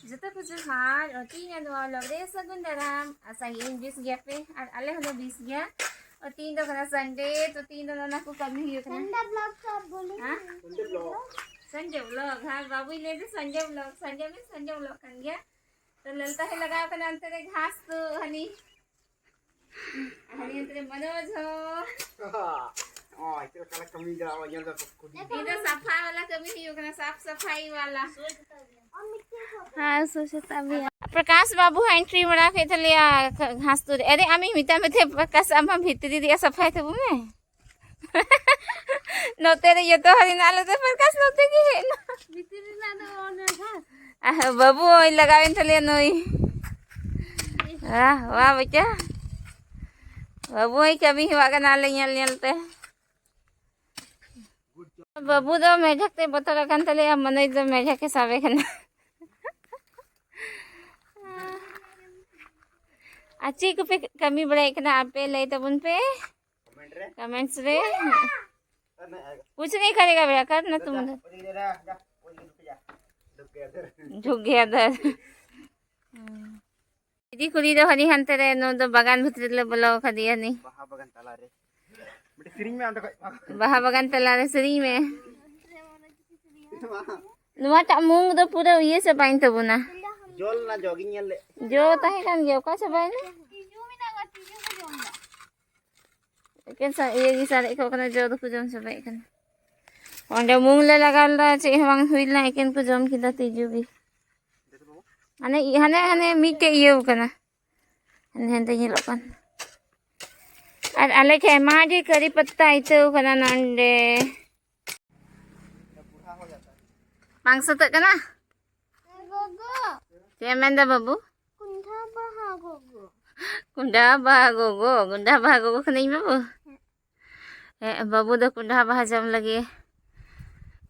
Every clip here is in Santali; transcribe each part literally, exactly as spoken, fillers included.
ᱡᱚᱛᱚ ᱠᱚ ᱡᱚᱦᱟᱨ᱾ ᱚ, ᱛᱤᱦᱤᱧᱟᱜ ᱱᱚᱣᱟ vlog ᱨᱮ ᱥᱟᱹᱜᱩᱱ ᱫᱟᱨᱟᱢ᱾ ᱟᱥᱟ ᱜᱮ ᱤᱧ ᱵᱮᱥ ᱜᱮᱭᱟ ᱯᱮ ᱟᱨ ᱟᱞᱮ ᱦᱚᱸᱞᱮ ᱵᱮᱥ ᱜᱮᱭᱟ᱾ ᱚ, ᱛᱤᱦᱤᱧ ᱫᱚ ᱠᱟᱱᱟ Sunday, ᱛᱚ ᱛᱤᱦᱤᱧ ᱫᱚ ᱱᱚᱣᱟ ᱠᱚ ᱠᱟᱹᱢᱤ ᱦᱩᱭᱩᱜ ᱠᱟᱱᱟ᱾ Sunday vlog ᱠᱚ ᱵᱚᱞᱮ ᱦᱮᱸ? Sunday vlog᱾ Sunday vlog, ᱦᱮᱸ, ᱵᱟᱵᱩᱭ ᱞᱟᱹᱭ ᱫᱟ Sunday vlog, Sunday ᱢᱮ, Sunday vlog ᱠᱟᱱ ᱜᱮᱭᱟ᱾ ᱛᱚ ᱞᱟᱞᱛᱟ ᱦᱚᱸᱭ ᱞᱟᱜᱟᱣ ᱠᱟᱱᱟ ᱚᱱᱛᱮ ᱨᱮ ᱜᱷᱟᱥ ᱛᱩᱫ, ᱦᱟᱹᱱᱤ ᱟᱨ ᱱᱤᱭᱟᱹ ᱛᱨᱮ ᱢᱚᱱᱳᱡᱽ ᱦᱚᱸ᱾ ᱚ, ᱪᱮᱫ ᱞᱮᱠᱟ ᱞᱮ ᱠᱟᱹᱢᱤᱭᱮᱫᱟ, ᱚ, ᱧᱮᱞ ᱫᱟ ᱠᱩᱰᱤ᱾ ᱛᱤᱦᱤᱧ ᱫᱚ ᱥᱟᱯᱷᱟ ᱵᱟᱞᱟ ᱠᱟᱹᱢᱤ ᱦᱩᱭᱩᱜ ᱠᱟᱱᱟ, ᱥᱟᱯ ᱥᱟᱯᱷᱟᱭ ᱵᱟᱞᱟ᱾ ᱦᱮᱸ, ᱥᱚᱪᱪᱷᱚᱛᱟ ᱚᱵᱷᱤᱭᱟᱱ᱾ ᱯᱨᱚᱠᱟᱥ ᱵᱟᱹᱵᱩ ᱦᱚᱸ entry ᱵᱟᱲᱟ ᱠᱮᱫ ᱛᱟᱞᱮᱭᱟ ᱜᱷᱟᱥ ᱛᱩᱫ ᱨᱮ᱾ ᱟᱨᱮ, ᱟᱢᱤᱧ ᱢᱮᱛᱟᱢ ᱢᱮ ᱛᱟᱦᱮᱸ, ᱯᱨᱚᱠᱟᱥ, ᱟᱢ ᱢᱟ ᱵᱷᱤᱛᱨᱤ ᱨᱮᱭᱟᱜ ᱥᱟᱯᱷᱟᱭ ᱛᱟᱵᱚᱱ ᱢᱮ᱾ ᱱᱚᱛᱮ ᱨᱮ ᱡᱚᱛᱚ ᱦᱚᱲ ᱦᱮᱱᱟᱜ ᱞᱮᱛᱮ ᱯᱨᱚᱠᱟᱥ ᱱᱚᱛᱮ ᱜᱮ ᱦᱮᱡ ᱮᱱᱟ᱾ ᱵᱷᱤᱛᱤᱨ ᱨᱮᱱᱟᱜ ᱫᱚ ᱚᱱᱮ ᱜᱷᱟᱥ᱾ ᱟᱦ, ᱵᱟᱹᱵᱩ ᱦᱚᱸᱭ ᱞᱟᱜᱟᱣᱮᱱ ᱛᱟᱞᱮᱭᱟ ᱱᱩᱭ᱾ ᱣᱟᱦ, ᱣᱟᱦ, ᱵᱚᱪᱟ᱾ ᱵᱟᱹᱵᱩ ᱦᱚᱸᱭ ᱠᱟᱹᱢᱤ ᱦᱮᱣᱟᱜ ᱠᱟᱱᱟ ᱟᱞᱮ ᱧᱮᱞ ᱧᱮᱞ ᱛᱮ᱾ ᱵᱟᱹᱵᱩ ᱫᱚ ᱢᱮᱡᱷᱟᱠ ᱛᱮ ᱵᱚᱛᱚᱨ ᱟᱠᱟᱱ ᱛᱟᱞᱮᱭᱟ, ᱢᱚᱱᱳᱡᱽ ᱫᱚ ᱢᱮᱡᱷᱟᱠ ᱮ ᱥᱟᱵᱮ ᱠᱟᱱᱟ᱾ ᱟᱨ ᱪᱮᱫ ᱠᱚᱯᱮ ᱠᱟᱹᱢᱤ ᱵᱟᱲᱟᱭᱮᱫ ᱠᱟᱱᱟ ᱟᱯᱮ? ᱞᱟᱹᱭ ᱛᱟᱵᱚᱱ ᱯᱮ᱾ Comment ᱨᱮ᱾ Comments ᱨᱮ᱾ ᱟᱨ ᱱᱮ-, कुछ नहीं करेगा बेटा, कर ना तुम उधर। ᱚᱡᱮ ᱜᱤᱫᱽᱨᱟᱹ, ᱡᱟ, ᱚᱡᱮ ᱜᱤᱫᱽᱨᱟᱹ, ᱡᱟ᱾ ᱰᱷᱩᱠ ᱜᱮᱭᱟ ᱤᱫᱷᱟᱨ᱾ ᱦᱩᱸ᱾ ᱫᱤᱫᱤ ᱠᱩᱲᱤ ᱫᱚ ᱦᱟᱹᱱᱤ ᱦᱟᱱᱛᱮ ᱨᱮ, ᱱᱩᱭ ᱫᱚ ᱵᱟᱜᱟᱱ ᱵᱷᱤᱛᱨᱤ ᱨᱮᱞᱮ ᱵᱚᱞᱚ ᱠᱟᱫᱮᱭᱟ ᱱᱤ᱾ ᱵᱟᱦᱟ ᱵᱟᱜᱟᱱ ᱛᱟᱞᱟᱨᱮ᱾ ᱢᱤᱫᱴᱮᱡ ᱥᱮᱨᱮᱧ ᱢᱮ ᱚᱸᱰᱮ ᱠᱷᱚᱡ᱾ ᱵᱟᱦᱟ ᱵᱟᱜᱟᱱ ᱛᱟᱞᱟᱨᱮ ᱥᱮᱨᱮᱧ ᱢᱮ᱾ ᱱᱚᱣᱟᱴᱟᱜ ᱢᱩᱝ ᱫᱚ ᱯᱩᱨᱟᱹ ᱤᱭᱟᱹ ᱪᱟᱵᱟᱭᱮᱱ ᱛᱟᱵᱚᱱᱟ᱾ ᱡᱚ ᱞᱮᱱᱟ, ᱡᱚ ᱜᱤᱧ ᱧᱮᱞ ᱞᱮᱫ᱾ ᱡᱚ ᱛᱟᱦᱮᱸ ᱠᱟᱱ ᱜᱮᱭᱟ, ᱚᱠᱟ ᱪᱟᱵᱟᱭᱮᱱᱟ? ᱛᱤᱡᱩ ᱢᱮᱱᱟᱜ ᱠᱚᱣᱟ, ᱛᱤᱡᱩ ᱠᱚ ᱡᱚᱢ ᱫᱟ᱾ ᱮᱠᱮᱱ ᱥᱟ-, ᱤᱭᱟᱹ ᱜᱮ ᱥᱟᱨᱮᱡ ᱠᱚᱜ ᱠᱟᱱᱟ, ᱡᱚ ᱫᱚᱠᱚ ᱡᱚᱢ ᱪᱟᱵᱟᱭᱮᱫ ᱠᱟᱱᱟ᱾ ᱚᱸᱰᱮ ᱢᱩᱝ ᱞᱮ ᱞᱟᱜᱟᱣ ᱞᱮᱫᱟ, ᱪᱮᱫ ᱦᱚᱸ ᱵᱟᱝ ᱦᱩᱭ ᱞᱮᱱᱟ, ᱮᱠᱮᱱ ᱠᱚ ᱡᱚᱢ ᱠᱮᱫᱟ ᱛᱤᱡᱩ ᱜᱮ᱾ ᱦᱟᱱᱮ, ᱦᱟᱱᱮ, ᱦᱟᱱᱮ ᱢᱤᱫᱴᱮᱡ ᱤᱭᱟᱹ ᱠᱟᱱᱟ, ᱦᱟᱱᱮ ᱦᱮᱸᱫᱮ ᱧᱮᱞᱚᱜ ᱠᱟᱱ᱾ ᱟᱨ ᱟᱞᱮ ᱴᱷᱮᱱ ᱟᱭᱢᱟ ᱰᱷᱮᱨ ᱠᱟᱨᱤ ᱯᱟᱛᱟ ᱤᱛᱟᱹᱣ ᱠᱟᱱᱟ ᱱᱚᱸᱰᱮ᱾ ᱵᱟᱝ ᱥᱟᱹᱛᱟᱹᱜ ᱠᱟᱱᱟ? ᱜᱚᱜᱚ᱾ ᱪᱮᱫ ᱮᱢ ᱢᱮᱱᱫᱟ ᱵᱟᱹᱵᱩ? ᱠᱚᱸᱰᱷᱟ ᱵᱟᱦᱟ ᱜᱚᱜᱚ᱾ ᱠᱚᱸᱰᱷᱟ ᱵᱟᱦᱟ ᱜᱚᱜᱚ, ᱠᱚᱸᱰᱷᱟ ᱵᱟᱦᱟ ᱜᱚᱜᱚ ᱠᱟᱹᱱᱟᱹᱧ ᱵᱟᱹᱵᱩ? ᱦᱮᱸ, ᱵᱟᱹᱵᱩ ᱫᱚ ᱠᱚᱸᱰᱷᱟ ᱵᱟᱦᱟ ᱡᱚᱢ ᱞᱟᱹᱜᱤᱫ᱾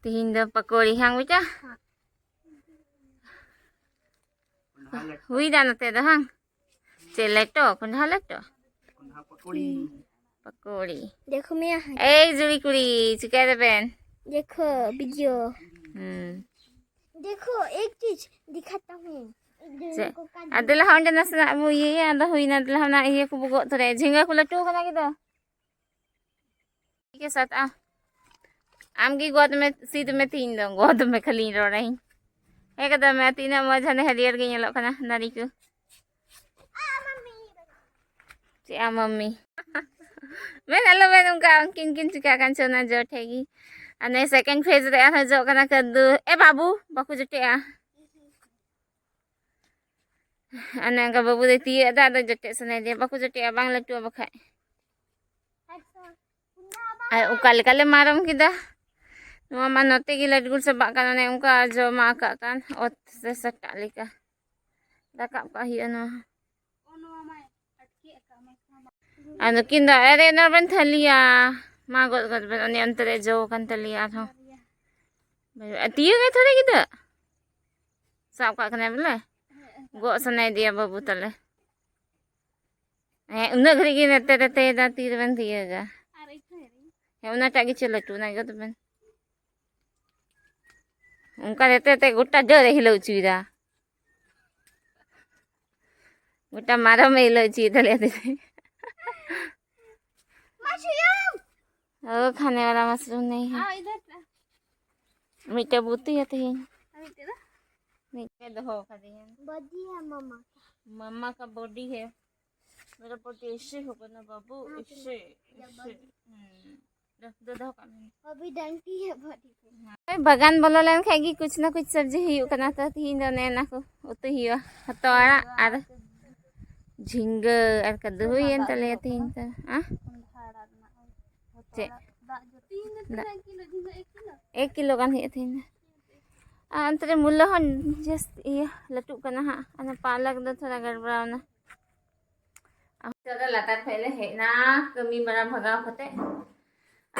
ᱛᱤᱦᱤᱧ ᱫᱚ ᱯᱟᱠᱚᱲᱤ, ᱦᱟᱝ ᱵᱮᱴᱟ? ᱦᱩᱭ ᱫᱟ ᱱᱚᱛᱮ ᱫᱚ, ᱦᱟᱝ? ᱪᱮᱫ ᱞᱮᱴᱚ? ᱠᱚᱸᱰᱷᱟ ᱞᱮᱴᱚ? ᱯᱟᱠᱚᱲᱤ᱾ ᱯᱟᱠᱚᱲᱤ᱾ ᱫᱮᱠᱷᱳ ᱢᱮᱭᱟ ᱦᱟᱸ᱾ ᱮᱭ ᱡᱩᱲᱤ ᱠᱩᱲᱤ, ᱪᱤᱠᱟᱹᱭ ᱫᱟᱵᱮᱱ? ᱫᱮᱠᱷᱳ, ᱵᱷᱤᱰᱤᱭᱳ᱾ ᱦᱩᱸ᱾ ᱫᱮᱠᱷᱳ, ᱮᱠ ᱪᱤᱡᱽ ᱫᱤᱠᱷᱟᱛᱟ ᱦᱩᱸ᱾ ᱟᱨ ᱫᱮᱞᱟ ᱦᱚᱸ ᱚᱸᱰᱮ ᱱᱟᱥᱮᱱᱟᱜ ᱵᱚ ᱤᱭᱟᱹᱭᱟ, ᱟᱫᱚ ᱦᱩᱭᱱᱟ᱾ ᱫᱮᱞᱟ ᱦᱚᱸ ᱚᱱᱟ ᱤᱭᱟᱹ ᱠᱚᱵᱚ ᱜᱚᱫ ᱛᱚᱨᱟᱭᱟ᱾ ᱡᱷᱤᱸᱜᱟᱹ ᱠᱚ ᱞᱟᱹᱴᱩ ᱟᱠᱟᱱᱟ ᱠᱤ ᱫᱚ? ᱴᱷᱤᱠ ᱜᱮᱭᱟ, ᱥᱟᱛ ᱟ᱾ ᱟᱢ ᱜᱮ ᱜᱚᱫ ᱢᱮ, ᱥᱤᱫ ᱢᱮ, ᱛᱤᱦᱤᱧ ᱫᱚ ᱜᱚᱫ ᱢᱮ, ᱠᱷᱟᱹᱞᱤᱧ ᱨᱚᱲᱟᱹᱧ᱾ ᱦᱮᱸ ᱠᱟᱫᱟ ᱢᱮ, ᱛᱤᱱᱟᱹᱜ ᱢᱚᱡᱽ ᱦᱟᱱᱮ ᱦᱟᱹᱨᱭᱟᱹᱲ ᱜᱮ ᱧᱮᱞᱚᱜ ᱠᱟᱱᱟ ᱫᱟᱨᱮ ᱠᱚ᱾ ᱪᱮᱫ ᱟ ᱢᱟᱢᱢᱤ? ᱢᱮᱱ ᱟᱞᱚ ᱢᱮᱱ ᱚᱱᱠᱟ, ᱩᱱᱠᱤᱱ ᱠᱤᱱ ᱪᱤᱠᱟᱹᱜ ᱠᱟᱱ ᱪᱚ ᱚᱱᱟ ᱡᱚ ᱴᱷᱮᱡ ᱜᱮ᱾ ᱟᱨ ᱱᱩᱭ second phase ᱨᱮ ᱟᱨᱦᱚᱸ ᱡᱚᱜ ᱠᱟᱱᱟ ᱠᱟᱹᱫᱫᱩ᱾ ᱮ ᱵᱟᱹᱵᱩ, ᱵᱟᱠᱚ ᱡᱚᱴᱮᱜᱼᱟ᱾ ᱚᱱᱮ ᱚᱱᱠᱟ ᱵᱟᱹᱵᱩ ᱫᱚᱭ ᱛᱤᱭᱳᱜ ᱮᱫᱟ, ᱟᱫᱚ ᱡᱚᱴᱮᱫ ᱥᱟᱱᱟᱭᱮᱫᱮᱭᱟ᱾ ᱵᱟᱠᱚ ᱡᱚᱴᱮᱜᱼᱟ, ᱵᱟᱝ ᱞᱟᱹᱴᱩᱜᱼᱟ ᱵᱟᱠᱷᱟᱡ᱾ ᱟᱨ ᱚᱠᱟ ᱞᱮᱠᱟ ᱞᱮ ᱢᱟᱨᱟᱝ ᱠᱮᱫᱟ᱾ ᱱᱚᱣᱟ ᱢᱟ ᱱᱚᱛᱮ ᱜᱮ ᱞᱟᱹᱴᱩ ᱪᱟᱵᱟᱜ ᱠᱟᱱ, ᱚᱱᱮ ᱚᱱᱠᱟ ᱡᱚ ᱢᱟ ᱟᱠᱟᱜ ᱠᱟᱱ, ᱚᱛ ᱨᱮ ᱥᱟᱴᱟᱜ ᱞᱮᱠᱟ᱾ ᱨᱟᱠᱟᱵ ᱠᱟᱜ ᱦᱩᱭᱩᱜᱼᱟ ᱱᱚᱣᱟ ᱦᱚᱸ᱾ ᱟᱨ ᱱᱩᱠᱤᱱ ᱫᱚ ᱮᱨᱮ ᱮᱱᱟ ᱵᱮᱱ ᱛᱷᱟᱹᱞᱤᱭᱟ᱾ ᱢᱟ ᱜᱚᱫ ᱜᱚᱫ ᱵᱮᱱ, ᱚᱱᱮ ᱚᱱᱛᱮ ᱨᱮ ᱡᱚ ᱠᱟᱱ ᱛᱟᱞᱮᱭᱟ ᱟᱨᱦᱚᱸ᱾ ᱛᱤᱭᱳᱜᱟᱭ ᱛᱷᱚᱲᱟ ᱜᱤᱫᱟᱹ᱾ ᱥᱟᱵ ᱠᱟᱜ ᱠᱟᱱᱟᱭ ᱵᱚᱞᱮ᱾ ᱜᱚᱜ ᱥᱟᱱᱟᱭᱮᱫᱮᱭᱟ ᱵᱟᱹᱵᱩ ᱛᱟᱞᱮ᱾ ᱦᱮᱸ, ᱩᱱᱟᱹᱜ ᱜᱷᱟᱹᱲᱤᱡ ᱜᱮ ᱨᱮᱛᱮ ᱨᱮᱛᱮᱭᱮᱫᱟ, ᱛᱤ ᱨᱮᱵᱮᱱ ᱛᱤᱭᱟᱹᱜᱟ? ᱦᱮᱸ, ᱚᱱᱟᱴᱟᱜ ᱜᱮ ᱪᱮᱫ ᱞᱟᱹᱴᱩ, ᱚᱱᱟ ᱜᱮ ᱛᱟᱵᱮᱱ᱾ ᱚᱱᱠᱟ ᱨᱮᱛᱮ ᱨᱮᱛᱮ ᱜᱚᱴᱟ ᱰᱟᱹᱨ ᱮ ᱦᱤᱞᱟᱹᱣ ᱦᱚᱪᱚᱭᱮᱫᱟ᱾ ᱜᱚᱴᱟ ᱢᱟᱨᱟᱝ ᱮ ᱦᱤᱞᱟᱹᱣ ᱦᱚᱪᱚᱭᱮᱫ ᱛᱟᱞᱮᱭᱟ ᱛᱮᱦᱮᱧ᱾ ᱚ, ᱠᱷᱟᱱᱮ ᱣᱟᱞᱟ ᱢᱟᱥᱨᱩᱢ ᱱᱟᱦᱤ ᱦᱮ᱾ ᱢᱤᱫᱴᱮᱡ ᱵᱩᱛᱤᱭᱟ ᱛᱮᱦᱮᱧ᱾ ᱢᱤᱫᱴᱮᱡ ᱫᱚᱦᱚ ᱠᱟᱫᱮᱭᱟ᱾ ᱵᱚᱰᱤ ᱦᱮ ᱢᱟᱢᱟ ᱠᱟ᱾ ᱢᱟᱢᱟ ᱠᱟ ᱵᱚᱰᱤ ᱦᱮ᱾ ᱢᱮᱨᱟ ᱵᱚᱰᱤ ᱮᱥᱮ ᱦᱳᱜᱟ ᱱᱟ ᱵᱟᱵᱩ, ᱮᱥᱮ, ᱮᱥᱮ᱾ ᱦᱩᱸ᱾ ᱫᱚ, ᱫᱚ ᱫᱚᱦᱚ ᱠᱟᱜ ᱢᱮ᱾ ᱟᱵᱷᱤ ᱰᱟᱝᱠᱤ ᱦᱮ ᱵᱚᱰᱤ ᱠᱚ᱾ ᱦᱮᱸ, ᱵᱟᱜᱟᱱ ᱵᱚᱞᱚ ᱞᱮᱱ ᱠᱷᱟᱡ ᱜᱮ ᱠᱩᱪ ᱱᱟ ᱠᱩᱪ ᱥᱚᱵᱽᱡᱤ ᱦᱩᱭᱩᱜ ᱠᱟᱱᱟ᱾ ᱛᱚ, ᱛᱤᱦᱤᱧ ᱫᱚ ᱚᱱᱮ ᱚᱱᱟ ᱠᱚ ᱩᱛᱩ ᱦᱩᱭᱩᱜᱼᱟ᱾ ᱦᱚᱛᱚᱫ ᱟᱲᱟᱜ ᱟᱨ ᱡᱷᱤᱸᱜᱟᱹ ᱟᱨ ᱠᱟᱹᱫᱩ ᱦᱩᱭᱮᱱ ᱛᱟᱞᱮᱭᱟ ᱛᱤᱦᱤᱧ ᱫᱚ᱾ ᱟ? ᱪᱮᱫ? ᱫᱟᱜ ᱡᱚᱨᱚ᱾ ᱛᱤᱦᱤᱧ ᱫᱚ ᱫᱟᱜ᱾ ᱛᱤᱱᱟᱹᱜ ᱠᱤᱞᱳ ᱡᱷᱤᱸᱜᱟᱹ? ᱮᱠ ᱠᱤᱞᱳ? ᱮᱠ ᱠᱤᱞᱳ ᱜᱟᱱ ᱦᱩᱭᱩᱜᱼᱟ ᱛᱤᱦᱤᱧ ᱫᱚ᱾ ᱟᱨ ᱚᱱᱛᱮ ᱨᱮ ᱢᱩᱞᱟᱹ ᱦᱚᱸ ᱡᱟᱹᱥᱛᱤ ᱤᱭᱟᱹ ᱞᱟᱹᱴᱩᱜ ᱠᱟᱱᱟ ᱦᱟᱸᱜ᱾ ᱚᱱᱟ ᱯᱟᱞᱚᱠ ᱫᱚ ᱛᱷᱚᱲᱟ ᱜᱟᱲᱵᱟᱲᱟᱣ ᱱᱟ᱾ ᱱᱤᱛᱚᱜ ᱫᱚ ᱞᱟᱛᱟᱨ ᱠᱷᱚᱡ ᱞᱮ ᱦᱮᱡ ᱱᱟ, ᱠᱟᱹᱢᱤ ᱵᱟᱲᱟ ᱵᱷᱟᱜᱟᱣ ᱠᱟᱛᱮ᱾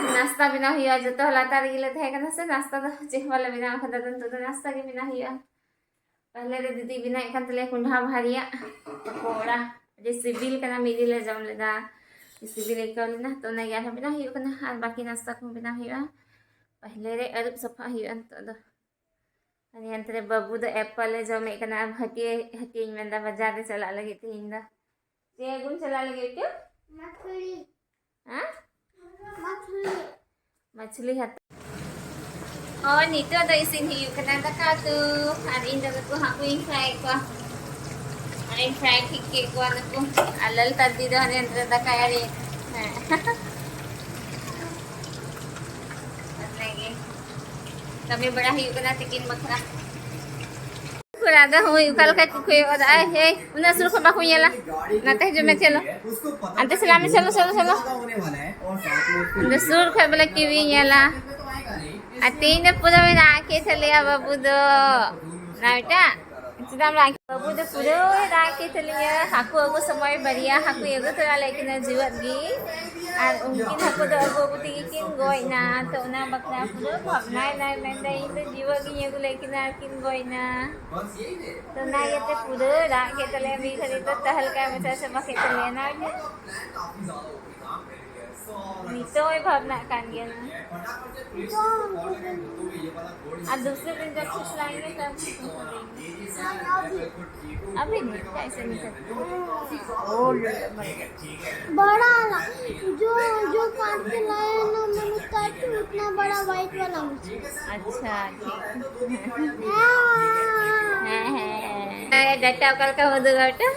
ᱟᱨ ᱱᱟᱥᱛᱟ ᱵᱮᱱᱟᱣ ᱦᱩᱭᱩᱜᱼᱟ, ᱡᱚᱛᱚ ᱦᱚᱲ ᱞᱟᱛᱟᱨ ᱨᱮᱜᱮ ᱞᱮ ᱛᱟᱦᱮᱸ ᱠᱟᱱᱟ ᱥᱮ, ᱱᱟᱥᱛᱟ ᱫᱚ ᱪᱮᱫ ᱦᱚᱸ ᱵᱟᱞᱮ ᱵᱮᱱᱟᱣ ᱠᱟᱫᱟ, ᱟᱫᱚ ᱱᱤᱛᱚᱜ ᱫᱚ ᱱᱟᱥᱛᱟ ᱜᱮ ᱵᱮᱱᱟᱣ ᱦᱩᱭᱩᱜᱼᱟ᱾ ᱯᱟᱦᱞᱮ ᱨᱮ ᱫᱤᱫᱤ ᱵᱮᱱᱟᱣᱮᱫ ᱠᱟᱱ ᱛᱟᱞᱮᱭᱟ ᱠᱚᱸᱰᱷᱟ ᱵᱷᱟᱡᱟ ᱨᱮᱭᱟᱜ ᱯᱟᱠᱚᱲᱟ, ᱟᱹᱰᱤ ᱥᱤᱵᱤᱞ ᱠᱟᱱᱟ, ᱢᱤᱫ ᱫᱤᱱ ᱞᱮ ᱡᱚᱢ ᱞᱮᱫᱟ, ᱟᱹᱰᱤ ᱥᱤᱵᱤᱞ ᱟᱹᱭᱠᱟᱹᱣ ᱞᱮᱱᱟ᱾ ᱛᱚ ᱚᱱᱟᱜᱮ ᱟᱨᱦᱚᱸ ᱵᱮᱱᱟᱣ ᱦᱩᱭᱩᱜ ᱠᱟᱱᱟ, ᱟᱨ ᱵᱟᱠᱤ ᱱᱟᱥᱛᱟ ᱠᱚᱦᱚᱸ ᱵᱮᱱᱟᱣ ᱦᱩᱭᱩᱜᱼᱟ᱾ ᱯᱟᱦᱞᱮ ᱨᱮ ᱟᱹᱨᱩᱵ ᱥᱟᱯᱷᱟ ᱦᱩᱭᱩᱜᱼᱟ ᱱᱤᱛᱚᱜ ᱫᱚ᱾ ᱮᱱᱛᱮ ᱨᱮ ᱵᱟᱹᱵᱩ ᱫᱚ apple ᱮ ᱡᱚᱢᱮᱫ ᱠᱟᱱᱟ᱾ ᱟᱨ ᱦᱟᱹᱴᱤᱭᱟᱹ, ᱦᱟᱹᱴᱤᱭᱟᱹᱧ ᱢᱮᱱᱫᱟ ᱵᱟᱡᱟᱨ ᱨᱮ ᱪᱟᱞᱟᱜ ᱞᱟᱹᱜᱤᱫ ᱛᱮᱦᱮᱧ ᱫᱚ᱾ ᱪᱮᱫ ᱟᱹᱜᱩᱢ ᱪᱟᱞᱟᱜ ᱞᱟᱹᱜᱤᱫ ᱪᱚ? ᱢᱟᱠᱷᱞᱤ᱾ ᱦᱮᱸ? ᱢᱟᱠᱷᱞᱤ᱾ ᱢᱟᱪᱷᱞᱤ ᱦᱟᱛᱟᱣ᱾ ᱦᱳᱭ, ᱱᱤᱛᱚᱜ ᱫᱚ ᱤᱥᱤᱱ ᱦᱩᱭᱩᱜ ᱠᱟᱱᱟ ᱫᱟᱠᱟ ᱩᱛᱩ᱾ ᱟᱨ ᱤᱧ ᱫᱚ ᱱᱩᱠᱩ ᱦᱟᱹᱠᱩᱧ fry ᱮᱫ ᱠᱚᱣᱟ᱾ ᱟᱨᱤᱧ fry ᱴᱷᱤᱠ ᱠᱮᱫ ᱠᱚᱣᱟ ᱱᱩᱠᱩ᱾ ᱟᱨ ᱞᱟᱞ ᱛᱟᱨ ᱫᱤ ᱫᱚ ᱦᱟᱱᱮ ᱚᱱᱛᱮ ᱨᱮ ᱫᱟᱠᱟᱭ ᱟᱨᱮᱡ᱾ ᱦᱮᱸ᱾ ᱚᱱᱟᱜᱮ᱾ ᱠᱟᱹᱢᱤ ᱵᱟᱲᱟ ᱦᱩᱭᱩᱜ ᱠᱟᱱᱟ ᱛᱤᱠᱤᱱ ᱵᱟᱠᱷᱨᱟ᱾ ᱠᱚᱲᱟ ᱫᱚ ᱦᱳᱭ ᱚᱠᱟ ᱞᱮᱠᱟ ᱠᱚ ᱠᱚᱭᱚᱜ ᱠᱟᱫᱟ᱾ ᱟᱭ ᱦᱮᱭ, ᱩᱱᱟᱹᱜ ᱥᱩᱨ ᱠᱷᱚᱱ ᱵᱟᱠᱚ ᱧᱮᱞᱟ᱾ ᱱᱟᱛᱮ ᱦᱤᱡᱩᱜ ᱢᱮ, ᱪᱚᱞᱚ᱾ ᱟᱱᱛᱮ ᱥᱮᱞᱟ ᱢᱮ, ᱪᱚᱞᱚ, ᱪᱚᱞᱚ, ᱪᱚᱞᱚ᱾ ᱩᱱᱟᱹᱜ ᱥᱩᱨ ᱠᱷᱚᱱ ᱵᱚᱞᱮ ᱠᱤᱣᱤ ᱧᱮᱞᱟ᱾ ᱟᱨ ᱛᱮᱦᱮᱧ ᱫᱚ ᱯᱩᱨᱟᱹ ᱢᱮᱱᱟᱜ ᱠᱮᱫ ᱛᱟᱞᱮᱭᱟ ᱵᱟᱹᱵᱩ ᱫᱚ᱾ ᱚᱱᱟ ᱢᱤᱫᱴᱟᱝ ᱪᱮᱫᱟᱜ ᱮᱢ ᱨᱟᱜ ᱠᱮᱫᱟ? ᱵᱟᱹᱵᱩ ᱫᱚ ᱯᱩᱨᱟᱹᱭ ᱨᱟᱜ ᱠᱮᱫ ᱛᱟᱞᱤᱧᱟ᱾ ᱦᱟᱹᱠᱩ ᱟᱹᱜᱩ ᱥᱚᱢᱚᱭ ᱵᱟᱨᱭᱟ ᱦᱟᱹᱠᱩᱭ ᱟᱹᱜᱩ ᱛᱚᱨᱟ ᱞᱮᱫ ᱠᱤᱱᱟ ᱡᱤᱣᱮᱫ ᱜᱮ, ᱟᱨ ᱩᱱᱠᱤᱱ ᱦᱟᱹᱠᱩ ᱫᱚ ᱟᱹᱜᱩ ᱟᱹᱜᱩ ᱛᱮᱜᱮ ᱠᱤᱱ ᱜᱚᱡ ᱮᱱᱟ᱾ ᱛᱚ ᱚᱱᱟ ᱵᱟᱠᱷᱨᱟ ᱯᱩᱨᱟᱹ ᱵᱷᱟᱵᱽᱱᱟᱭ ᱱᱟᱭ, ᱢᱮᱱᱫᱟ, "ᱤᱧ ᱫᱚ ᱡᱤᱣᱮᱫ ᱜᱤᱧ ᱟᱹᱜᱩ ᱞᱮᱫ ᱠᱤᱱᱟ, ᱟᱨ ᱠᱤᱱ ᱜᱚᱡ ᱮᱱᱟ᱾" ᱛᱚ ᱚᱱᱟ ᱤᱭᱟᱹᱛᱮ ᱯᱩᱨᱟᱹ ᱨᱟᱜ ᱠᱮᱫ ᱛᱟᱞᱮᱭᱟ, ᱢᱤᱫ ᱜᱷᱟᱹᱲᱤᱡ ᱫᱚ ᱛᱟᱦᱞᱠᱟ ᱢᱟᱪᱷᱟ ᱪᱟᱵᱟ ᱠᱮᱫ ᱛᱟᱞᱮᱭᱟ ᱱᱟᱭ ᱜᱮ᱾ ᱱᱤᱛᱚᱜ ᱦᱚᱸᱭ ᱵᱷᱟᱵᱽᱱᱟᱜ ᱠᱟᱱ ᱜᱮᱭᱟ ᱱᱟᱭ᱾ ᱟᱨ ᱫᱩᱥᱨᱮ ᱫᱤᱱ ᱡᱚᱵ ᱥᱮ ᱪᱟᱞᱟᱣᱮᱱ ᱜᱮ, ᱛᱚᱵ ᱠᱷᱟᱛᱚᱢ ᱠᱚ ᱫᱮᱸᱜᱮ᱾ ᱟᱵᱷᱤ ᱱᱟᱦᱤ, ᱠᱟᱭᱥᱮ ᱱᱟᱦᱤ ᱠᱟᱨᱛᱮ? ओ, बड़ा वाला, जो, जो काट के लाए हैं ना मम्मी, काट के उतना बड़ा व्हाइट वाला मुझे। अच्छा, ठीक है। हाँ। ᱦᱮᱸ, ᱦᱮᱸ᱾ ᱰᱟᱴᱟ ᱚᱠᱟ ᱞᱮᱠᱟ ᱩᱫᱩᱜᱟ ᱢᱤᱫᱴᱟᱝ?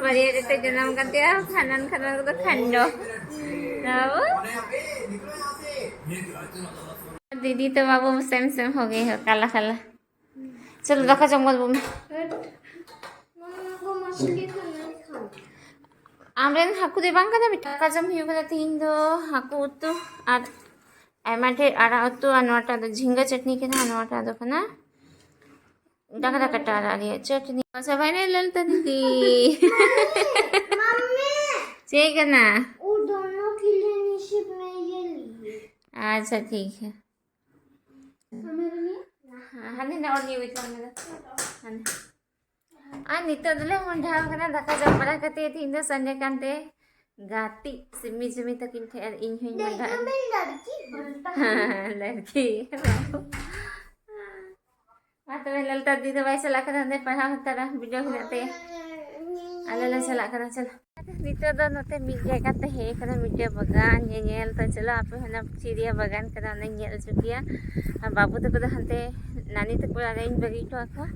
ᱢᱟᱨᱤᱭᱟ ᱰᱟᱴᱟ ᱡᱟᱱᱟᱢ ᱠᱟᱱ ᱛᱟᱭᱟ, ᱠᱷᱟᱱᱟᱱ ᱠᱷᱟᱱᱟᱱ ᱠᱚᱫᱚ ᱠᱷᱟᱱᱰᱚ᱾ ᱵᱟᱵᱩ? दीदी तो बाबू सेम सेम हो गए हो, काला काला। चलो, ᱫᱟᱠᱟ ᱡᱚᱢ ᱜᱚᱫ ᱵᱚᱱ ᱢᱮ᱾ ᱟᱢᱨᱮᱱ ᱦᱟᱹᱠᱩ ᱫᱚ ᱵᱟᱝ ᱠᱟᱱᱟ ᱵᱮᱴᱟ? ᱫᱟᱠᱟ ᱡᱚᱢ ᱦᱩᱭᱩᱜ ᱠᱟᱱᱟ ᱛᱤᱦᱤᱧ ᱫᱚ ᱦᱟᱹᱠᱩ ᱩᱛᱩ ᱟᱨ ᱟᱭᱢᱟ ᱰᱷᱮᱨ ᱟᱲᱟᱜ ᱩᱛᱩ, ᱟᱨ ᱱᱚᱣᱟᱴᱟᱜ ᱫᱚ ᱡᱷᱤᱸᱜᱟᱹ ᱪᱟᱴᱱᱤ ᱠᱟᱱᱟ, ᱟᱨ ᱱᱚᱣᱟᱴᱟᱜ ᱫᱚ ᱠᱟᱱᱟ ᱰᱟᱝᱨᱟ ᱠᱟᱴᱟ ᱟᱲᱟᱜ ᱨᱮᱭᱟᱜ ᱪᱟᱴᱱᱤ᱾ ᱟᱪᱪᱷᱟ, ᱵᱷᱟᱭ ᱱᱮ ᱞᱟᱞ ᱛᱟᱹᱱᱤ ᱫᱤ᱾ मम्मी, ᱪᱮᱫ ᱠᱟᱱᱟ? वो दोनों के लिए नहीं, सिर्फ मेरे लिए। अच्छा, ठीक है। हाँ, हाँ, नहीं, नहीं, और नहीं, wait, मम्मी का। हाँ, नहीं। ᱟᱨ ᱱᱤᱛᱚᱜ ᱫᱚᱞᱮ ᱢᱚᱸᱰᱷᱟᱣ ᱠᱟᱱᱟ, ᱫᱟᱠᱟ ᱡᱚᱢ ᱵᱟᱲᱟ ᱠᱟᱛᱮ ᱛᱤᱦᱤᱧ ᱫᱚ ᱥᱟᱱᱰᱮ ᱠᱟᱱᱛᱮ ᱜᱟᱛᱮ ᱥᱤᱢᱤ ᱡᱤᱢᱤ ᱛᱟᱹᱠᱤᱱ ᱴᱷᱮᱱ ᱟᱨ ᱤᱧ ᱦᱚᱧ ᱞᱟᱜᱟᱜᱼᱟ᱾ ᱞᱟᱹᱲᱠᱤ᱾ ᱢᱟ ᱛᱚᱵᱮ, ᱞᱟᱞᱛᱟ ᱫᱤ ᱫᱚ ᱵᱟᱭ ᱪᱟᱞᱟᱜ ᱠᱟᱱᱟ, ᱚᱸᱰᱮ ᱯᱟᱲᱦᱟᱣ ᱦᱟᱛᱟᱲᱟ, ᱵᱤᱰᱟᱹᱣ ᱦᱮᱱᱟᱜ ᱛᱟᱭᱟ᱾ ᱟᱞᱮ ᱞᱮ ᱪᱟᱞᱟᱜ ᱠᱟᱱᱟ, ᱪᱚᱞᱚ᱾ ᱱᱤᱛᱚᱜ ᱫᱚ ᱱᱚᱛᱮ ᱢᱤᱫ ᱡᱟᱭᱜᱟ ᱛᱮ ᱦᱮᱡ ᱠᱟᱱᱟ, ᱢᱤᱫᱴᱮᱡ ᱵᱟᱜᱟᱱ ᱧᱮᱧᱮᱞ᱾ ᱛᱚ ᱪᱚᱞᱚ, ᱟᱯᱮ ᱦᱚᱸ ᱚᱱᱟ ᱪᱮᱫ ᱨᱮᱭᱟᱜ ᱵᱟᱜᱟᱱ ᱠᱟᱱᱟ, ᱚᱱᱟᱧ ᱧᱮᱞ ᱦᱚᱪᱚ ᱯᱮᱭᱟ᱾ ᱟᱨ ᱵᱟᱹᱵᱩ ᱛᱟᱠᱚ ᱫᱚ ᱦᱟᱱᱛᱮ ᱱᱟᱱᱤ ᱛᱟᱠᱚ ᱚᱲᱟᱜ ᱨᱮᱧ ᱵᱟᱹᱜᱤ ᱦᱚᱴᱚ ᱟᱠᱚᱣᱟ᱾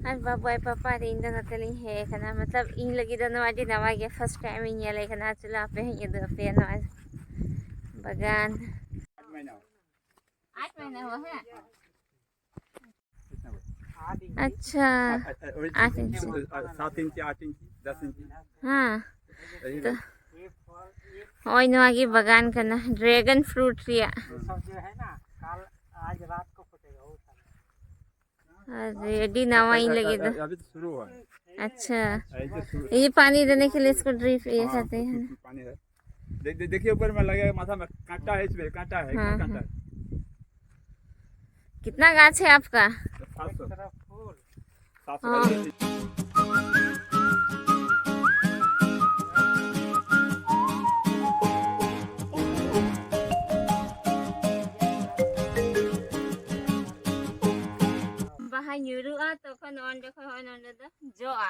ᱟᱨ ᱵᱟᱹᱵᱩ ᱟᱡ ᱯᱟᱯᱟ ᱟᱨ ᱤᱧ ᱫᱚ ᱱᱚᱛᱮ ᱞᱤᱧ ᱦᱮᱡ ᱠᱟᱱᱟ᱾ ᱢᱚᱛᱞᱚᱵ, ᱤᱧ ᱞᱟᱹᱜᱤᱫ ᱫᱚ ᱱᱚᱣᱟ ᱟᱹᱰᱤ ᱱᱟᱣᱟ ᱜᱮᱭᱟ, first time ᱤᱧ ᱧᱮᱞᱮ ᱠᱟᱱᱟ᱾ ᱪᱚᱞᱚ, ᱟᱯᱮ ᱦᱚᱸᱧ ᱩᱫᱩᱜ ᱟᱯᱮᱭᱟ ᱱᱚᱣᱟ ᱵᱟᱜᱟᱱ᱾ ᱟᱴ ᱢᱟᱦᱤᱱᱟ ᱦᱩᱣᱟ ᱦᱮᱸ? ᱟᱪᱪᱷᱟ᱾ ᱟᱴ ᱤᱧᱪᱤ᱾ ᱥᱟᱛ ᱤᱧᱪᱤ, ᱟᱴ ᱤᱧᱪᱤ, ᱫᱚᱥ ᱤᱧᱪᱤ᱾ ᱦᱮᱸ᱾ ᱛᱚ, ᱦᱚᱸᱜᱼᱚᱭ ᱱᱚᱣᱟ ᱜᱮ ᱵᱟᱜᱟᱱ ᱠᱟᱱᱟ dragon fruit ᱨᱮᱭᱟᱜ᱾ ᱟᱨ ᱟᱹᱰᱤ ᱱᱟᱣᱟ ᱤᱧ ᱞᱟᱹᱜᱤᱫ ᱫᱚ᱾ ᱟᱪᱪᱷᱟ᱾ ᱤᱭᱮ ᱯᱟᱱᱤ ᱫᱮᱱᱮ ᱠᱮ ᱞᱤᱭᱮ ᱤᱥᱠᱳ ᱰᱨᱤᱯ ᱤᱭᱮ ᱠᱟᱨᱛᱮ ᱦᱮᱸ᱾ पानी है। देख, देख, देखिए ऊपर में लगेगा, माथा में कांटा है, इसमें कांटा है, हाँ, कांटा हाँ। है। कितना गाछ है आपका? सात सौ। सात सौ। हाँ। ᱵᱟᱦᱟ ᱧᱩᱨᱩᱜᱼᱟ, ᱛᱚᱠᱷᱚᱱ ᱚᱸᱰᱮ ᱠᱷᱚᱱ ᱦᱚᱸᱜᱼᱚᱭ ᱱᱚᱸᱰᱮ ᱫᱚ ᱡᱚᱜᱼᱟ᱾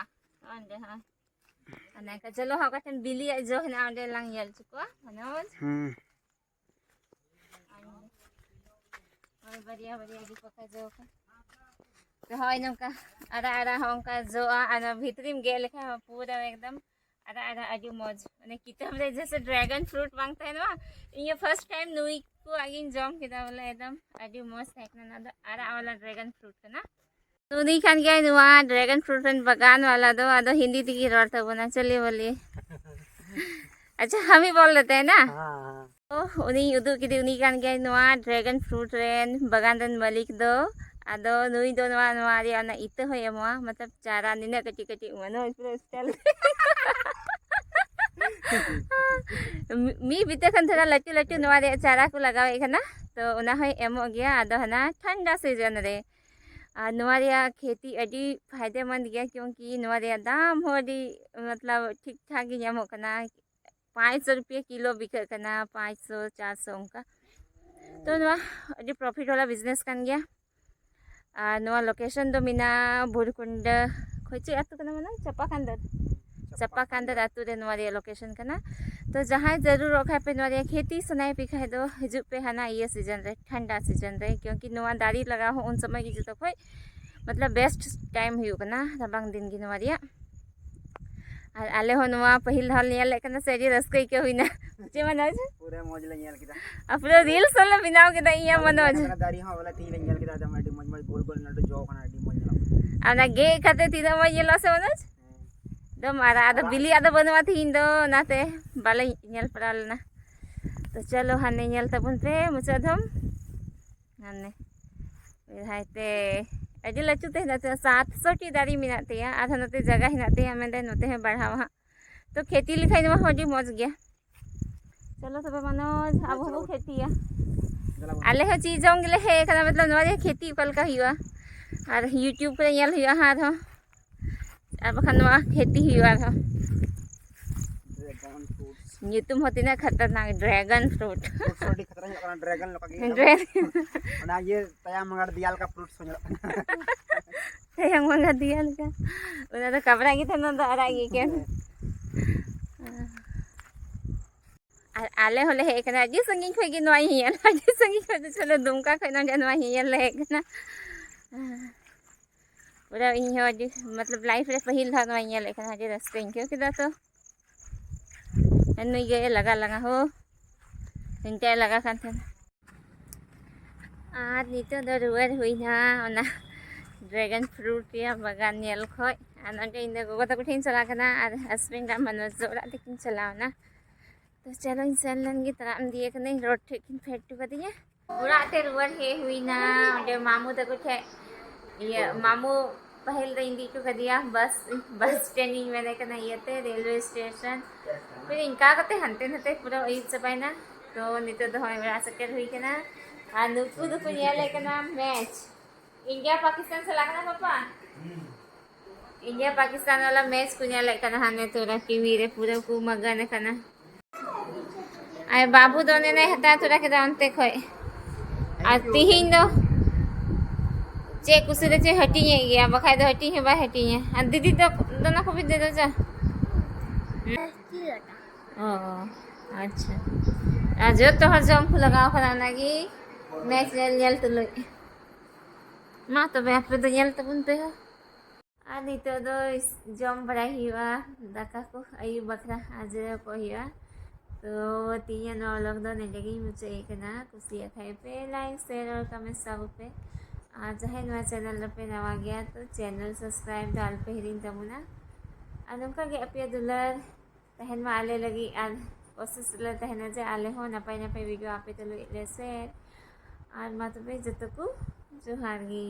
ᱚᱸᱰᱮ ᱦᱚᱸ᱾ ᱚᱱᱮ ᱚᱱᱠᱟ ᱪᱚᱞᱚ ᱦᱟᱸᱜ, ᱚᱠᱟ ᱴᱷᱮᱱ ᱵᱤᱞᱤᱭᱟᱜ ᱡᱚ ᱦᱮᱱᱟᱜᱼᱟ, ᱚᱸᱰᱮ ᱞᱟᱝ ᱧᱮᱞ ᱦᱚᱪᱚ ᱠᱚᱣᱟ᱾ ᱢᱚᱱᱳᱡᱽ᱾ ᱦᱩᱸ᱾ ᱦᱳᱭ, ᱵᱟᱨᱭᱟ ᱵᱟᱨᱭᱟ ᱜᱮ ᱯᱟᱠᱟ ᱡᱚ ᱠᱚ᱾ ᱛᱚ ᱦᱳᱭ, ᱱᱚᱝᱠᱟ ᱟᱨᱟᱜ ᱟᱨᱟᱜ ᱦᱚᱸ ᱚᱱᱠᱟ ᱡᱚᱜᱼᱟ, ᱟᱨ ᱱᱚᱣᱟ ᱵᱷᱤᱛᱨᱤᱢ ᱜᱮᱫ ᱞᱮᱠᱷᱟᱱ ᱦᱚᱸ ᱯᱩᱨᱟᱹ ᱮᱠᱫᱚᱢ ᱟᱨᱟᱜ ᱟᱨᱟᱜ, ᱟᱹᱰᱤ ᱢᱚᱡᱽ᱾ ᱢᱟᱱᱮ ᱠᱤᱛᱟᱹᱵ ᱨᱮ ᱡᱮᱭᱥᱮ dragon fruit ᱵᱟᱝ ᱛᱟᱦᱮᱱᱟ, ᱤᱧ ᱦᱚᱸ first time ᱱᱩᱭ ᱠᱚᱣᱟᱜ ᱜᱤᱧ ᱡᱚᱢ ᱠᱮᱫᱟ, ᱵᱚᱞᱮ ᱮᱠᱫᱚᱢ ᱟᱹᱰᱤ ᱢᱚᱡᱽ ᱛᱟᱦᱮᱸ ᱠᱟᱱᱟ᱾ ᱱᱚᱣᱟ ᱫᱚ ᱟᱨᱟᱜ ᱣᱟᱞᱟ dragon fruit ᱠᱟᱱᱟ᱾ ᱩᱱᱤ ᱠᱟᱱ ᱜᱮᱭᱟᱭ ᱱᱚᱣᱟ dragon fruit ᱨᱮᱱ ᱵᱟᱜᱟᱱ ᱣᱟᱞᱟ ᱫᱚ᱾ ᱟᱫᱚ ᱦᱤᱱᱫᱤ ᱛᱮᱜᱮ ᱨᱚᱲ ᱛᱟᱵᱚᱱᱟ, ᱪᱚᱞᱤᱭᱮ ᱵᱚᱞᱤᱭᱮ᱾ ᱟᱪᱪᱷᱟ, ᱦᱟᱢ ᱦᱤ ᱵᱚᱞ ᱞᱮᱛᱮ ᱦᱮᱸ ᱱᱟ? ᱦᱮᱸ, ᱦᱮᱸ᱾ ᱛᱚ, ᱩᱱᱤᱧ ᱩᱫᱩᱜ ᱠᱮᱫᱮ, ᱩᱱᱤ ᱠᱟᱱ ᱜᱮᱭᱟᱭ ᱱᱚᱣᱟ dragon fruit ᱨᱮᱱ ᱵᱟᱜᱟᱱ ᱨᱮᱱ ᱢᱟᱹᱞᱤᱠ ᱫᱚ᱾ ᱟᱫᱚ ᱱᱩᱭ ᱫᱚ ᱱᱚᱣᱟ, ᱱᱚᱣᱟ ᱨᱮᱭᱟᱜ ᱚᱱᱟ ᱤᱛᱟᱹ ᱦᱚᱸᱭ ᱮᱢᱚᱜᱼᱟ, ᱢᱚᱛᱞᱚᱵ ᱪᱟᱨᱟ ᱱᱤᱱᱟᱹᱜ ᱠᱟᱹᱴᱤᱡ ᱠᱟᱹᱴᱤᱡ ᱢᱟᱱᱮ ᱯᱩᱨᱟᱹ style᱾ ᱢᱤ-, ᱢᱤᱫ ᱵᱤᱛᱟᱹ ᱠᱷᱚᱱ ᱛᱷᱚᱲᱟ ᱞᱟᱹᱴᱩ ᱞᱟᱹᱴᱩ ᱱᱚᱣᱟ ᱨᱮᱭᱟᱜ ᱪᱟᱨᱟ ᱠᱚ ᱞᱟᱜᱟᱣᱮᱫ ᱠᱟᱱᱟ, ᱛᱚ ᱚᱱᱟ ᱦᱚᱸᱭ ᱮᱢᱚᱜ ᱜᱮᱭᱟ᱾ ᱟᱫᱚ ᱦᱟᱱᱟ ᱴᱷᱟᱱᱰᱟ season ᱨᱮ᱾ ᱟᱨ ᱱᱚᱣᱟ ᱨᱮᱭᱟᱜ ᱠᱷᱮᱛᱤ ᱟᱹᱰᱤ ᱯᱷᱟᱭᱫᱮᱢᱚᱱᱫ ᱜᱮᱭᱟ, ᱠᱤᱭᱩᱝᱠᱤ ᱱᱚᱣᱟ ᱨᱮᱭᱟᱜ ᱫᱟᱢ ᱦᱚᱸ ᱟᱹᱰᱤ, ᱢᱚᱛᱞᱚᱵ, ᱴᱷᱤᱠ ᱴᱷᱟᱠ ᱜᱮ ᱧᱟᱢᱚᱜ ᱠᱟᱱᱟ᱾ ᱯᱟᱸᱪᱥᱚ ᱨᱩᱯᱤᱭᱟ ᱠᱤᱞᱳ ᱵᱤᱠᱟᱹᱜ ᱠᱟᱱᱟ, ᱯᱟᱸᱪᱥᱚ, ᱪᱟᱨᱥᱚ ᱚᱱᱠᱟ᱾ ᱛᱚ ᱱᱚᱣᱟ ᱟᱹᱰᱤ profit ᱵᱟᱞᱟ business ᱠᱟᱱ ᱜᱮᱭᱟ᱾ ᱟᱨ ᱱᱚᱣᱟ location ᱫᱚ ᱢᱮᱱᱟᱜᱼᱟ ᱵᱷᱩᱨᱠᱩᱱᱰᱟᱹ ᱠᱷᱚᱱ, ᱪᱮᱫ ᱟᱹᱛᱩ ᱠᱟᱱᱟ ᱢᱟᱱᱮ? ᱪᱟᱯᱟ ᱠᱟᱱᱫᱟᱨ᱾ ᱪᱟᱯᱟ ᱠᱟᱱᱫᱟᱨ ᱟᱹᱛᱩ ᱨᱮ ᱱᱚᱣᱟ ᱨᱮᱭᱟᱜ location ᱠᱟᱱᱟ᱾ ᱛᱚ ᱡᱟᱦᱟᱸᱭ ᱡᱟᱹᱨᱩᱲᱚᱜ ᱠᱷᱟᱡ ᱯᱮ, ᱱᱚᱣᱟ ᱨᱮᱭᱟᱜ ᱠᱷᱮᱛᱤ ᱥᱟᱱᱟᱭᱮᱫ ᱯᱮ ᱠᱷᱟᱡ ᱫᱚ ᱦᱤᱡᱩᱜ ᱯᱮ ᱦᱟᱱᱟ ᱤᱭᱟᱹ season ᱨᱮ, ᱴᱷᱟᱱᱰᱟ season ᱨᱮ, ᱠᱤᱭᱩᱸᱠᱤ ᱱᱚᱣᱟ ᱫᱟᱨᱮ ᱞᱟᱜᱟᱣ ᱦᱚᱸ ᱩᱱ ᱥᱚᱢᱚᱭ ᱜᱮ ᱡᱚᱛᱚ ᱠᱷᱚᱡ ᱢᱚᱛᱞᱚᱵ best time ᱦᱩᱭᱩᱜ ᱠᱟᱱᱟ, ᱨᱟᱵᱟᱝ ᱫᱤᱱ ᱜᱮ ᱱᱚᱣᱟ ᱨᱮᱭᱟᱜ᱾ ᱟᱨ ᱟᱞᱮ ᱦᱚᱸ ᱱᱚᱣᱟ ᱯᱟᱹᱦᱤᱞ ᱫᱷᱟᱣ ᱞᱮ ᱧᱮᱞᱮᱫ ᱠᱟᱱᱟ ᱥᱮ, ᱟᱹᱰᱤ ᱨᱟᱹᱥᱠᱟᱹ ᱟᱹᱭᱠᱟᱹᱣ ᱦᱩᱭᱱᱟ᱾ ᱪᱮᱫ ᱢᱚᱱᱳᱡᱽ? ᱯᱩᱨᱟᱹ ᱢᱚᱡᱽ ᱞᱮ ᱧᱮᱞ ᱠᱮᱫᱟ᱾ ᱟᱨ ᱯᱩᱨᱟᱹ reels ᱦᱚᱸᱞᱮ ᱵᱮᱱᱟᱣ ᱠᱮᱫᱟ ᱤᱧ ᱟᱨ ᱵᱟᱞᱮ ᱢᱚᱱᱳᱡᱽ᱾ ᱧᱮᱞ ᱠᱟᱫᱟ, ᱫᱟᱨᱮ ᱦᱚᱸ ᱵᱚᱞᱮ ᱛᱤᱦᱤᱧ ᱞᱮ ᱧᱮᱞ ᱠᱮᱫᱟ, ᱮᱠᱫᱚᱢ ᱟᱹᱰᱤ ᱢᱚᱡᱽ ᱢᱚᱡᱽ ᱜᱳᱞ ᱜᱳᱞ ᱞᱟᱹᱴᱩ ᱡᱚ ᱠᱟᱱᱟ, ᱟᱹᱰᱤ ᱢᱚᱡᱽ ᱧᱮᱞᱚᱜ ᱠᱟᱱᱟ᱾ ᱟᱨ ᱚᱱᱟ ᱜᱮᱫ ᱠᱟᱛᱮ ᱛᱤᱱᱟᱹᱜ ᱢᱚᱡᱽ ᱧᱮᱞᱚᱜᱼᱟ ᱥᱮ ᱢᱚᱱᱳᱡᱽ? ᱦᱮᱸ᱾ ᱮᱠᱫᱚᱢ ᱟᱨᱟᱜ, ᱟᱫᱚ ᱟᱨᱟᱜ᱾ ᱵᱤᱞᱤᱭᱟᱜ ᱫᱚ ᱵᱟᱹᱱᱩᱜᱼᱟ ᱛᱤᱦᱤᱧ ᱫᱚ, ᱚᱱᱟᱛᱮ ᱵᱟᱞᱮ ᱧᱮᱞ ᱯᱟᱲᱟᱣ ᱞᱮᱱᱟ᱾ ᱛᱚ ᱪᱚᱞᱚ ᱦᱟᱱᱮ ᱧᱮᱞ ᱛᱟᱵᱚᱱ ᱯᱮ ᱢᱩᱪᱟᱹᱫ ᱫᱷᱚᱢ᱾ ᱦᱟᱱᱮ ᱵᱮᱲᱦᱟᱭ ᱛᱮ ᱟᱹᱰᱤ ᱞᱟᱹᱴᱩ ᱛᱮ ᱦᱮᱱᱟᱜ ᱛᱟᱭᱟ, ᱥᱟᱛᱥᱚ ᱴᱤ ᱫᱟᱨᱮ ᱢᱮᱱᱟᱜ ᱛᱟᱭᱟ᱾ ᱟᱨᱦᱚᱸ ᱱᱚᱛᱮ ᱡᱟᱭᱜᱟ ᱦᱮᱱᱟᱜ ᱛᱟᱭᱟ, ᱢᱮᱱᱫᱟᱭ ᱱᱚᱛᱮ ᱦᱚᱸ ᱵᱟᱲᱦᱟᱣᱟ ᱦᱟᱸᱜ᱾ ᱛᱚ ᱠᱷᱮᱛᱤ ᱞᱮᱠᱷᱟᱡ ᱱᱚᱣᱟ ᱦᱚᱸ ᱟᱹᱰᱤ ᱢᱚᱡᱽ ᱜᱮᱭᱟ᱾ ᱪᱚᱞᱚ ᱛᱚᱵᱮ ᱢᱚᱱᱳᱡᱽ, ᱟᱵᱚ ᱦᱚᱸᱵᱚ ᱠᱷᱮᱛᱤᱭᱟ᱾ ᱫᱮᱞᱟ ᱵᱚᱱ᱾ ᱟᱞᱮ ᱦᱚᱸ ᱪᱮᱫ ᱡᱚᱝ ᱜᱮᱞᱮ ᱦᱮᱡ ᱟᱠᱟᱱᱟ, ᱢᱚᱛᱞᱚᱵ ᱱᱚᱣᱟ ᱨᱮᱭᱟᱜ ᱠᱷᱮᱛᱤ ᱚᱠᱟ ᱞᱮᱠᱟ ᱦᱩᱭᱩᱜᱼᱟ, ᱟᱨ YouTube ᱠᱚᱨᱮ ᱧᱮᱞ ᱦᱩᱭᱩᱜᱼᱟ ᱦᱟᱸᱜ ᱟᱨᱦᱚᱸ, ᱟᱨ ᱵᱟᱠᱷᱟᱱ ᱱᱚᱣᱟ ᱠᱷᱮᱛᱤ ᱦᱩᱭᱩᱜᱼᱟ ᱟᱨᱦᱚᱸ᱾ Dragon fruits᱾ ᱧᱩᱛᱩᱢ ᱦᱚᱸ ᱛᱤᱱᱟᱹᱜ ᱠᱷᱟᱛᱟᱨᱱᱟᱠ, dragon fruit᱾ Fruits ᱦᱚᱸ ᱟᱹᱰᱤ ᱠᱷᱟᱛᱨᱟ ᱧᱮᱞᱚᱜ ᱠᱟᱱᱟ, dragon ᱞᱮᱠᱟ ᱜᱮ᱾ Dragon᱾ ᱚᱱᱟ ᱤᱭᱟᱹ ᱛᱟᱭᱟᱝ ᱢᱟᱜᱟᱲ ᱫᱮᱭᱟ ᱞᱮᱠᱟ fruits ᱦᱚᱸ ᱧᱮᱞᱚᱜ ᱠᱟᱱᱟ᱾ ᱛᱟᱭᱟᱝ ᱢᱟᱜᱟᱲ ᱫᱮᱭᱟ ᱞᱮᱠᱟ᱾ ᱚᱱᱟ ᱫᱚ ᱠᱟᱵᱽᱨᱟ ᱜᱮ ᱛᱟᱦᱮᱱᱟ, ᱚᱱᱟ ᱫᱚ ᱟᱨᱟᱜ ᱜᱮ ᱮᱠᱮᱱ᱾ ᱟᱨ ᱟᱞᱮ ᱦᱚᱸᱞᱮ ᱦᱮᱡ ᱟᱠᱟᱱᱟ ᱟᱹᱰᱤ ᱥᱟᱺᱜᱤᱧ ᱠᱷᱚᱱ ᱜᱮ ᱱᱚᱣᱟ ᱧᱮᱧᱮᱞ, ᱟᱹᱰᱤ ᱥᱟᱺᱜᱤᱧ ᱠᱷᱚᱱ ᱫᱚ ᱪᱚᱞᱚ ᱫᱩᱢᱠᱟ ᱠᱷᱚᱱ ᱱᱚᱰᱮ ᱱᱚᱣᱟ ᱧᱮᱧᱮᱞ ᱞᱮ ᱦᱮᱡ ᱟᱠᱟᱱᱟ᱾ ᱯᱩᱨᱟᱹ ᱤᱧ ᱦᱚᱸ ᱟᱹᱰᱤ, ᱢᱚᱛᱞᱚᱵ, life ᱨᱮ ᱯᱟᱹᱦᱤᱞ ᱫᱷᱟᱣ ᱱᱚᱣᱟ ᱧᱮᱞᱮᱫ ᱠᱟᱱᱟ, ᱟᱹᱰᱤ ᱨᱟᱹᱥᱠᱟᱹᱧ ᱟᱹᱭᱠᱟᱹᱣ ᱠᱮᱫᱟ᱾ ᱛᱚ ᱱᱩᱭ ᱜᱮ ᱞᱟᱜᱟ ᱞᱟᱜᱟ ᱦᱳ, ᱤᱧ ᱴᱷᱮᱡ ᱞᱟᱜᱟ ᱠᱟᱱ ᱛᱟᱦᱮᱱᱟ᱾ ᱟᱨ ᱱᱤᱛᱚᱜ ᱫᱚ ᱨᱩᱣᱟᱹᱲ ᱦᱩᱭᱱᱟ ᱚᱱᱟ dragon fruit ᱨᱮᱭᱟᱜ ᱵᱟᱜᱟᱱ ᱧᱮᱞ ᱠᱷᱚᱡ᱾ ᱟᱨ ᱱᱚᱰᱮ ᱤᱧ ᱫᱚ ᱜᱚᱜᱚ ᱛᱟᱠᱚ ᱴᱷᱮᱱ ᱤᱧ ᱪᱟᱞᱟᱣ ᱠᱟᱱᱟ ᱟᱨ husband ᱟᱨ ᱢᱚᱱᱳᱡᱽ ᱫᱚ ᱚᱲᱟᱜ ᱛᱮᱠᱤᱱ ᱪᱟᱞᱟᱣ ᱮᱱᱟ᱾ ᱛᱚ ᱪᱚᱞᱚᱧ ᱥᱮᱱ ᱞᱮᱱ ᱜᱮ, ᱛᱟᱲᱟᱢ ᱤᱫᱤᱭᱮ ᱠᱟᱹᱱᱟᱹᱧ, road ᱴᱷᱮᱡ ᱠᱤᱱ ᱯᱷᱮᱰ ᱦᱚᱴᱚ ᱠᱟᱫᱤᱧᱟ᱾ ᱚᱲᱟᱜ ᱛᱮ ᱨᱩᱣᱟᱹᱲ ᱦᱮᱡ ᱦᱩᱭᱱᱟ, ᱚᱸᱰᱮ ᱢᱟᱢᱩ ᱛᱟᱠᱚ ᱴᱷᱮᱡ, ᱤᱭᱟᱹ, ᱢᱟᱢᱩ ᱯᱟᱹᱦᱤᱞ ᱫᱚ ᱤᱧ ᱤᱫᱤ ᱦᱚᱴᱚ ᱠᱟᱫᱮᱭᱟ bus, bus stand ᱤᱧ ᱢᱮᱱᱮ ᱠᱟᱱᱟ, ᱤᱭᱟᱹᱛᱮ, railway station᱾ ᱯᱷᱤᱨ ᱤᱱᱠᱟ ᱠᱟᱛᱮ ᱦᱟᱱᱛᱮ ᱱᱟᱛᱮ ᱯᱩᱨᱟᱹ ᱟᱹᱭᱩᱵ ᱪᱟᱵᱟᱭᱮᱱᱟ᱾ ᱛᱚ ᱱᱤᱛᱚᱜ ᱫᱚ ᱦᱚᱸᱜᱼᱚᱭ ᱚᱲᱟᱜ ᱥᱮᱴᱮᱨ ᱦᱩᱭ ᱠᱟᱱᱟ᱾ ᱟᱨ ᱱᱩᱠᱩ ᱫᱚᱠᱚ ᱧᱮᱞᱮᱫ ᱠᱟᱱᱟ match᱾ India Pakistan ᱪᱟᱞᱟᱜ ᱠᱟᱱᱟ ᱯᱟᱯᱟ? India Pakistan ᱵᱟᱞᱟ match ᱠᱚ ᱧᱮᱞᱮᱫ ᱠᱟᱱᱟ ᱦᱟᱱᱮ ᱛᱷᱚᱲᱟ TV ᱨᱮ, ᱯᱩᱨᱟᱹ ᱠᱚ ᱢᱚᱜᱚᱱ ᱟᱠᱟᱱᱟ᱾ ᱟᱨ ᱵᱟᱹᱵᱩ ᱫᱚ ᱚᱱᱮ ᱦᱟᱛᱟᱣ ᱛᱚᱨᱟ ᱠᱮᱫᱟ ᱚᱱᱛᱮ ᱠᱷᱚᱡ᱾ ᱟᱨ ᱛᱤᱦᱤᱧ ᱫᱚ ᱪᱮᱫ ᱠᱩᱥᱤ ᱨᱮ ᱪᱮᱫ ᱦᱟᱹᱴᱤᱧᱮᱫ ᱜᱮᱭᱟ, ᱵᱟᱠᱷᱟᱡ ᱫᱚ ᱦᱟᱹᱴᱤᱧ ᱦᱚᱸ ᱵᱟᱭ ᱦᱟᱹᱴᱤᱧᱟ᱾ ᱟᱨ ᱫᱤᱫᱤ ᱫᱚ ᱫᱚᱱᱟ ᱠᱚᱯᱤ ᱫᱮ ᱫᱚ ᱪᱟ᱾ ᱚ, ᱟᱪᱪᱷᱟ᱾ ᱟᱨ ᱡᱚᱛᱚ ᱦᱚᱲ ᱡᱚᱢ ᱠᱚ ᱞᱟᱜᱟᱣ ᱠᱟᱱᱟ, ᱚᱱᱟᱜᱮ ᱢᱮᱪ ᱧᱮᱞ ᱧᱮᱞ ᱛᱩᱞᱩᱡ᱾ ᱢᱟ ᱛᱚᱵᱮ ᱟᱯᱮ ᱫᱚ ᱧᱮᱞ ᱛᱟᱵᱚᱱ ᱯᱮ ᱦᱳ᱾ ᱟᱨ ᱱᱤᱛᱚᱜ ᱫᱚ ᱤᱥ-, ᱡᱚᱢ ᱵᱟᱲᱟᱭ ᱦᱩᱭᱩᱜᱼᱟ ᱫᱟᱠᱟ ᱠᱚ, ᱟᱹᱭᱩᱵ ᱵᱟᱠᱷᱨᱟ ᱟᱨ ᱡᱤᱨᱟᱹᱣ ᱠᱚᱜ ᱦᱩᱭᱩᱜᱼᱟ᱾ ᱛᱚ ᱛᱮᱦᱮᱧᱟᱜ ᱱᱚᱣᱟ vlog ᱫᱚ ᱱᱚᱰᱮ ᱜᱤᱧ ᱢᱩᱪᱟᱹᱫ ᱮᱫ ᱠᱟᱱᱟ᱾ ᱠᱩᱥᱤᱭᱟᱜ ᱠᱷᱟᱡ ᱯᱮ like, share ᱟᱨ comment ᱛᱟᱵᱚ ᱯᱮ᱾ ᱟᱨ ᱡᱟᱦᱟᱸᱭ ᱱᱚᱣᱟ channel ᱨᱮᱯᱮ ᱱᱟᱣᱟ ᱜᱮᱭᱟ, ᱛᱚ channel subscribe ᱫᱚ ᱟᱞᱚᱯᱮ ᱦᱤᱲᱤᱧ ᱛᱟᱵᱚᱱᱟ᱾ ᱟᱨ ᱱᱚᱝᱠᱟ ᱜᱮ ᱟᱯᱮᱭᱟᱜ ᱫᱩᱞᱟᱹᱲ ᱛᱟᱦᱮᱱ ᱢᱟ ᱟᱞᱮ ᱞᱟᱹᱜᱤᱫ, ᱟᱨ ᱠᱳᱥᱤᱥ ᱨᱮᱞᱮ ᱛᱟᱦᱮᱱᱟ ᱡᱮ ᱟᱞᱮ ᱦᱚᱸ ᱱᱟᱯᱟᱭ ᱱᱟᱯᱟᱭ video ᱟᱯᱮ ᱛᱩᱞᱩᱡ ᱞᱮ share᱾ ᱟᱨ ᱢᱟ ᱛᱚᱵᱮ ᱡᱚᱛᱚ ᱠᱚ ᱡᱚᱦᱟᱨ ᱜᱮ᱾